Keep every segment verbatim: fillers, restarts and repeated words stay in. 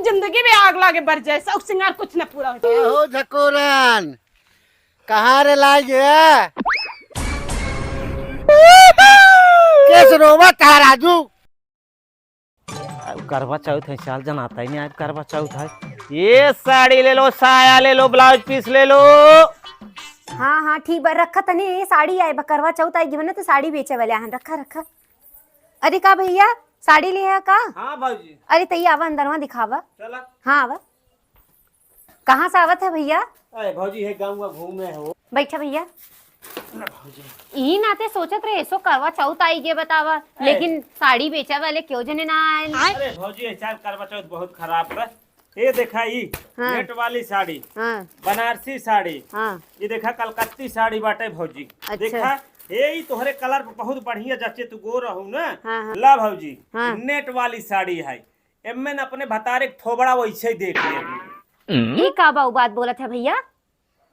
जिंदगी में आग लागे बर जाए, शौक सिंगार कुछ न पूरा हो जाए। हो झकोरन, कहाँ रे लाए गया? कैसे रोवत है राजू? अब करवा चौथ है, साल जनाता ही नहीं, आज करवा चौथ है। ये साड़ी ले लो, साया ले लो, ब्लाउज पीस ले लो। हाँ, हाँ, ठीक बा, रखा तनी, ये साड़ी आए बा, करवा चौथ आई गी बा ना, तो साड़ी बेचे वाले आहन, रखा, रखा। अरे का भैया, साड़ी लिहा का? हाँ भौजी। अरे तई आवा, अंदरवा दिखावा। चला। हाँ, आवा। कहाँ से आवत है भैया? अरे भौजी, है गाँव घूमे हो। बैठा भैया। ना भौजी। ई नाते सोचत रहे, सो करवा चौथ आई गे बतावा, अरे। लेकिन साड़ी बेचे वाले क्यों जने ना आए? अरे भौजी, ये साल करवा चौथ बहुत खराब बा। ये देखा ई हाँ। नेट वाली साड़ी, हाँ। बनारसी साड़ी, हाँ। ये देखा कलकत्ती साड़ी बाटे भौजी। अच्छा। देखा, ये ई तोहरे कलर पे बहुत बढ़िया जचे, तू गोर रहू ना। हाँ, हाँ। ला भौजी, हाँ। नेट वाली साड़ी है, एम्मे न अपने भतारे के थोबड़ा वैसे ही देख लेबू। ई का बाऊ बात बोलत है भैया?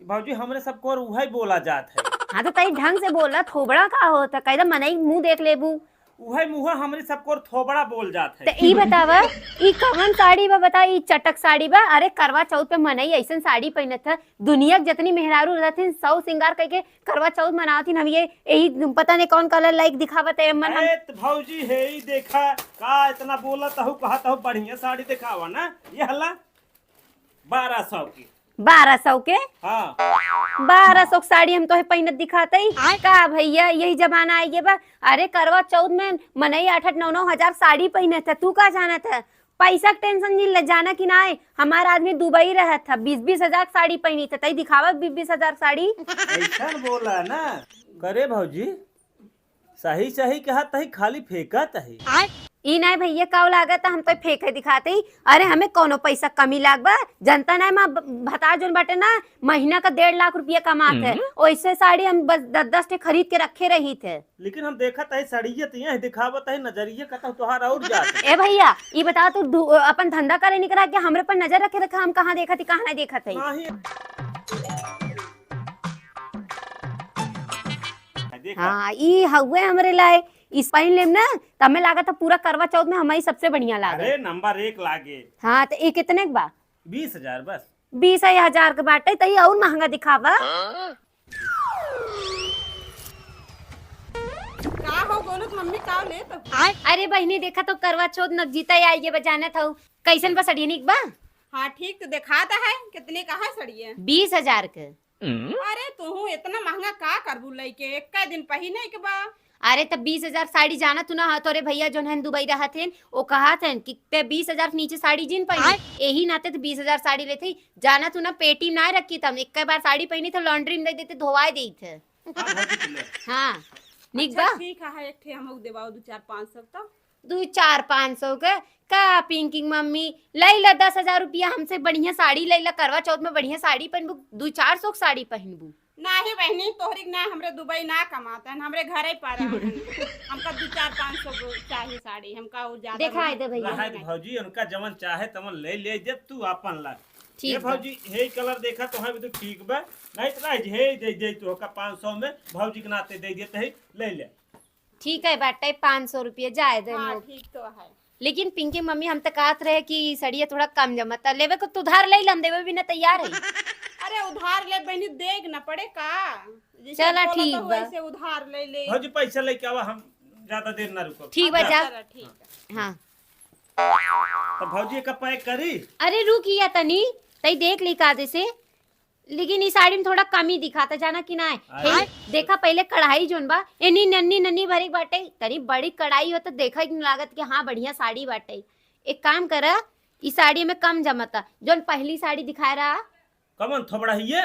भौजी, हमरे सबको और उहे बोला जात है। हाँ, तो तई ढंग से बोला, थोबड़ा का होता? कह दे मनई मुंह देख लेबू। उहे मुंह हमरे सबको और थोबड़ा बोल जात है। तो ई बतावा, ई कवन साड़ी बा? बता, ई चटक साड़ी बा? अरे, करवा चौथ पे मनई ऐसन साड़ी पहनत है, दुनिया के जितनी मेहरारू रहथिन, सौ सिंगार करके करवा चौथ मनावथिन। हम ये, यही पता नहीं कौन कलर लाइक दिखावत है, मन हम अरे, त भौजी, हे ई देखा, का इतना बोलत हूँ, कहत हूँ, बढ़िया साड़ी दिखावा ना, ये हला बारह सौ की। बारह सौ के? हाँ। बारह सौ के साड़ी हम तोहे पहिनत दिखात हई। आय। का भैया, यही जमाना आइ गे बा? अरे, करवा चौथ में मनई आठ आठ नौ नौ हजार साड़ी पहिनत है, तू का जानत है? पैसा के टेंशन जिन ले, जाना कि नाय, हमार आदमी दुबई रहत है, बीस बीस हजार के साड़ी पहिनी थे, तई दिखावा बीस बीस हजार के साड़ी। ऐसन बोला ना करे भौजी, सही सही कहत ही, खाली फेंकत ही। ई नाय भैया, का लागत है, हम तो फेंके दिखात ही। अरे, हमें कौनो पैसा कमी लाग बा? जनता नाय, माँ ब-, भतार जोन बाटे ना, महीना का डेढ़ लाख रुपया कमात है। हम्म। ओइसे साड़ी हम बस दस दस ठे खरीद के रखे रही थे। लेकिन हम देखत ही, सड़िये तो यहीं दिखावत ही, नजरिये कतहु तोहार और जात है। ए भैया, ई बतावा, तू दु-, अपन धंधा करे निकरा के हमरे पर नजर रखे रखा, हम कहाँ देखत ही, कहाँ नहीं देखत ही। नहीं। देखा। हाँ, ई हउए हमरे लाए। इस पहिन लेम ना, त हमें लागत है पूरा करवा चौथ में हमारी सबसे बढ़िया लागे। अरे, नंबर एक लागे। हाँ, तो ई कितने के बा? बीस हजार बस। बीस हजार के बाटे, त ई और महंगा दिखावा। का हो गोलू के मम्मी, का लेत हो? अरे बहिनी, देखा तो करवा चौथ नगजीता आई गे बा, जानत हऊ। कैसन बा सड़िया, निक बा? हाँ, ठीक तो दिखात है। कितने का है सड़िया? बीस हजार के। अरे, तू इतना महंगा का करबू लइके? एक्का दिन पहिने के बा। अरे, त बीस हजार साड़ी, जाना तू ना, हाँ, तोरे भैया जोन हन दुबई रहत हन, वो कहत हन कि ते बीस हजार के नीचे साड़ी जिन पहिने। आय। यही नाते तो बीस हजार साड़ी लेते ही, जाना तू ना, पेटी में ना रखी, तब एक बार साड़ी पहिनी तो लॉन्ड्री में दे देते, धोवाए देते। हाँ, भौजी के ले। हाँ, निक अच्छा, बा? ठीक है, एक ठे हमहू देवाओ दो चार पाँच सौ तो। दू चार पाँच सौ के का पिंकी के मम्मी, लई ला दस हजार रुपया हमसे, बढ़िया साड़ी लई ला, करवा चौथ में बढ़िया साड़ी पहनबू, दू चार सौ के साड़ी पहनबू। नाही बहिनी, तोहरी के ना, हमरे दुबई ना कमाते हैं, हमरे घरे पर रहन। हमका दू चार पाँच सौ गो चाही साड़ी, हमका वो ज्यादा देखाई नहीं। दे भैया। रहे तो भौजी, उनका जवन चाहे तवन ले ले, जब तू आपन ला। ठीक ये बा। भौजी, हे कलर देखा तो है भी तो ठीक बा, नहीं तो रह जे, हे दे दे तू का पाँच सौ में, भौजी के नाते दे देते है, ले ले। ठीक है बाटे, पाँच सौ रुपये जाए दे हाँ, लोग। ठीक तो है। लेकिन पिंकी मम्मी, हम तो कहत रहे कि सड़िया थोड़ा कम जमता, लेवे को तो उधार ले लम, देवे भी ना तैयार है। अरे उधार ले बहनी, देख ना पड़े का? जैसे चला, बोला ठीक तो बा। वैसे उधार ले ले। भौजी पैसा लेके आवा, हम ज्यादा देर ना रुको। ठीक बा, अच्छा, जा। चला, ठीक है। हाँ। तो भौजी का पैक करी? अरे रुक या तनी, तई देख ली कायदे से। लेकिन ई साड़ी में थोड़ा कमी दिखाता, जाना कि ना? अरे। हे, देखा पहले कढ़ाई जोन बा, एनी नन्नी नन्नी भरी बाटे, तनी बड़ी कढ़ाई हो तो देखा कि लागत कि हाँ बढ़िया साड़ी बाटे। एक काम करा, ई साड़ी में कम जमता, जोन पहली साड़ी दिखाए रहा। कमन थोबड़ा ही ये?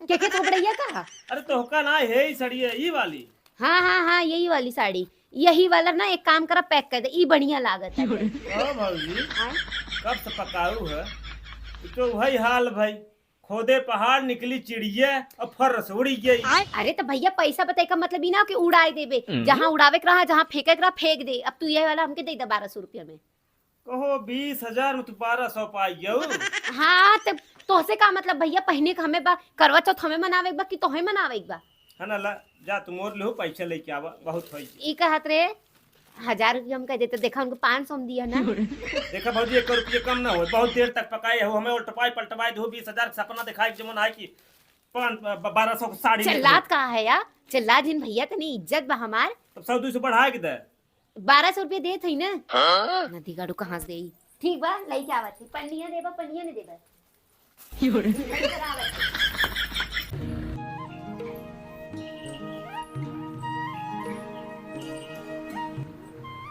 के के थोबड़ैया का? अरे तोहका ना है ई साड़ी, ई वाली। हाँ, हाँ, हाँ, यही वाली साड़ी, यही वाला ना, एक काम करा, पैक कर दे, ई बढ़िया लागत है। ओ भौजी, हाँ? कब से पकाऊ है? ई तो वही हाल भाई, खोदे पहाड़ निकली चिड़िया और फर्र से उड़ी गई। अरे तो भैया, पैसा बताए का मतलब ई ना कि उड़ाए देबे, हम्म। जहाँ उड़ावे के रहा, जहाँ फेंके के रहा, फेंक दे। अब तू ये वाला हमके दे दे बारह सौ रुपया में। कहो बीस हजार में तू बारह सौ पाई गयो। हाँ, तो तोहसे का मतलब भैया, पहिने के हमें बा, करवा चौथ हमें मनावे के बा कि तोहे मनावे के बा? है ना, ला, जा तू मोर लेहो, पैसा लेके आवा, बहुत होई। ई कहत रे, हजार रुपया हम कह देते, देखा उनको पाँच सौ हम दिया ना। देखा भौजी, एक रुपया कम ना हो, बहुत देर तक पकाए हो, हमें उल्टवाए पलटवाए दो, बीस हजार के सपना दिखाए के जमन है कि पाँच, ब-, बारह सौ की साड़ी चिल्लात लेके। का है यार, चिल्ला जिन भैया, तनी इज्जत बा हमार। तब सौ दो सौ बढ़ा के दे। बारह सौ रुपया देत हई ना। हाँ? नदी गाड़ू कहाँ से देई? ठीक बा, लइके आवत हई। पन्निया देबा, पन्निया ने देबा।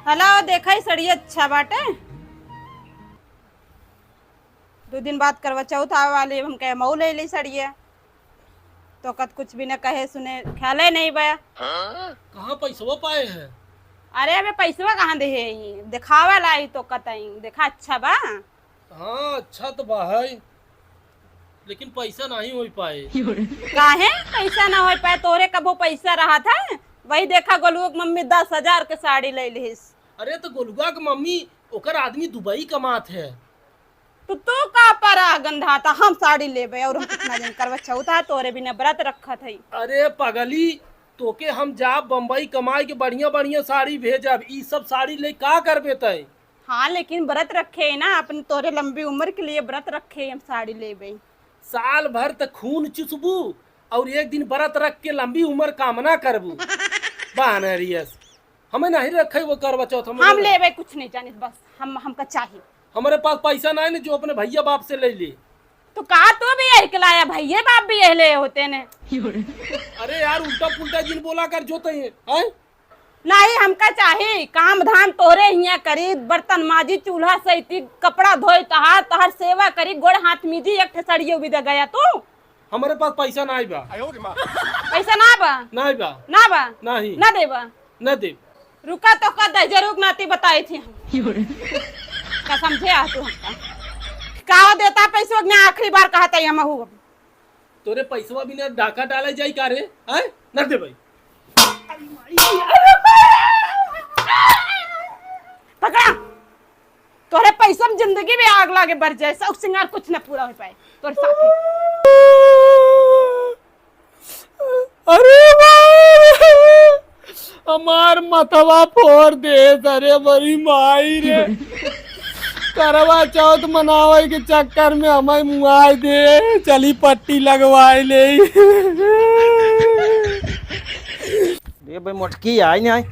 हेलो, देखा ई सड़िया अच्छा बाटे। दो दिन बाद करवा चौथ आवे वाली, हम कहे मऊ ले ली सड़िया। तो कत कुछ भी न कहे सुने, ख्याले नहीं बा। कहाँ पैसवा पाए हैं? अरे अबे पैसवा कहाँ दे है, देखावे लाई तो कतई, देखा अच्छा बा। हाँ, अच्छा तो बा है, लेकिन पैसा नहीं हो पाए। काहे पैसा ना हो पाए? तोरे कबो पैसा रहा था? वही देखा गोलुओ के मम्मी दस हजार के साड़ी ले लिस। अरे तो गोलुआ के मम्मी, ओकर आदमी दुबई कमात है। तो तू का परा गंधाता, हम साड़ी लेबे और हम कितना दिन करवा चौथ है, तोरे बिना व्रत रखत है। अरे पगली, तोके हम जाब बम्बई कमाए के बढ़िया बढ़िया साड़ी भेजब, ई सब साड़ी ले का करबे तय? हाँ, लेकिन व्रत रखे है ना, अपने तोरे लंबी उम्र के लिए व्रत रखे है, हम साड़ी लेबे। साल भर त खून चुसबू और एक दिन व्रत रख के लंबी उम्र कामना करबू। बानरियस, हमें नहीं रखे वो करवा चौथ, हमें हम नहीं लेबे कुछ नहीं जानित, बस हम, हमका चाही। हमारे पास पैसा नहीं ने जो अपने भैया बाप से ले ले। तो का तू भी यही के लाया, भैया बाप भी यही ले होते ने। अरे यार, उल्टा पुल्टा जिन बोला कर जो तय है, हैं? नहीं, हमका चाही, काम धाम तोहरे हियां करी, बर्तन माजी, चूल्हा सैती, कपड़ा धोई, तहार, तहार सेवा करी, गोड़ हाथ मीजी, एक ठे सड़ियो भी दे गया तू। हमारे पास पैसा नहीं बा। पैसा ना बा? नहीं बा। ना बा? नहीं। ना देबा? ना देब। रुका तो का दे, जरूर नाती बताई थी हम। का समझे आ तू हमका? का देता पैसवा के आखिरी बार कहता है हम हूँ। तोरे पैसवा बिना डाका डाले जाई का रे? हैं? ना देबे। पकड़ा। तोरे पैसा में जिंदगी में आग लागे बर जाए, शौक सिंगार कुछ न पूरा हो पाए तोरे साथे। अरे बाप रे, हमार मथवा फोड़ देस, अरे बड़ी माई रे। करवा चौथ मनावे के चक्कर में हमें मुआई दे, चली पट्टी लगवाई ले। दे बे मोटकी, आई नहीं आई।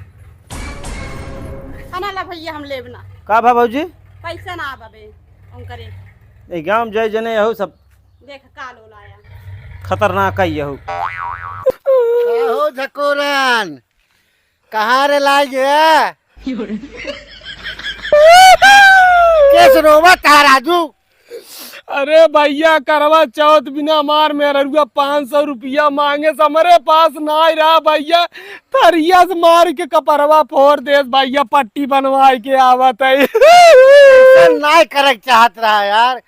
खाना ला भैया, हम लेब ना। का भा भौजी? पैसा ना आबे उनकरे। ए गांव में जय जने यहू सब देख का लो लाया। खतरनाक है यहू। कहो झकोरन, कहाँ रे लाए गया? केस रोवत है राजू? अरे भैया, करवा चौथ बिना हमार मेहररुआ पाँच सौ रुपया मांगे से हमरे पास नाई रहा भैया, थरिया से मार के कपरवा फोड़ देस भैया, पट्टी बनवाए के आवत है। ऐसा नाई करे के चाहत रहा यार,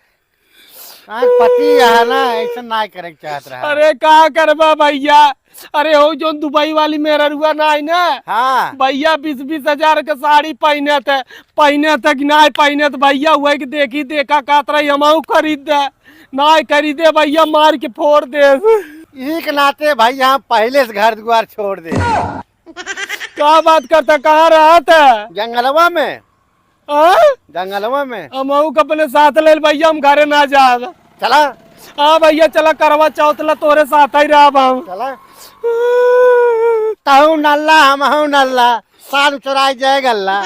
हाँ, पति यहाँ ना ऐसा ना करे के चाहत रहा। अरे का करबा भैया, अरे हो जौन दुबई वाली मेहररुआ ना आई ना, हाँ। भैया बीस बीस हजार के साड़ी पहनत है, पहनत है कि ना पहनत भैया, वही के देखी देखा कहत रही हमहू खरीद दे, ना खरीदे भैया मार के फोड़ दे। यही के नाते भैया हम पहले से घर दुआर छोड़ दे। का बात करता, कहाँ रहत है? जंगलवा में। हाँ? जंगलवा में। हमहू के अपने साथ लेल भैया, हम घरे ना जाब। चला। हाँ भैया, चला, करवा चौथ ला तोरे साथ ही रहब हम। चला। तहू नल्ला, हमहू नल्ला, साथ चुराई जाए गल्ला।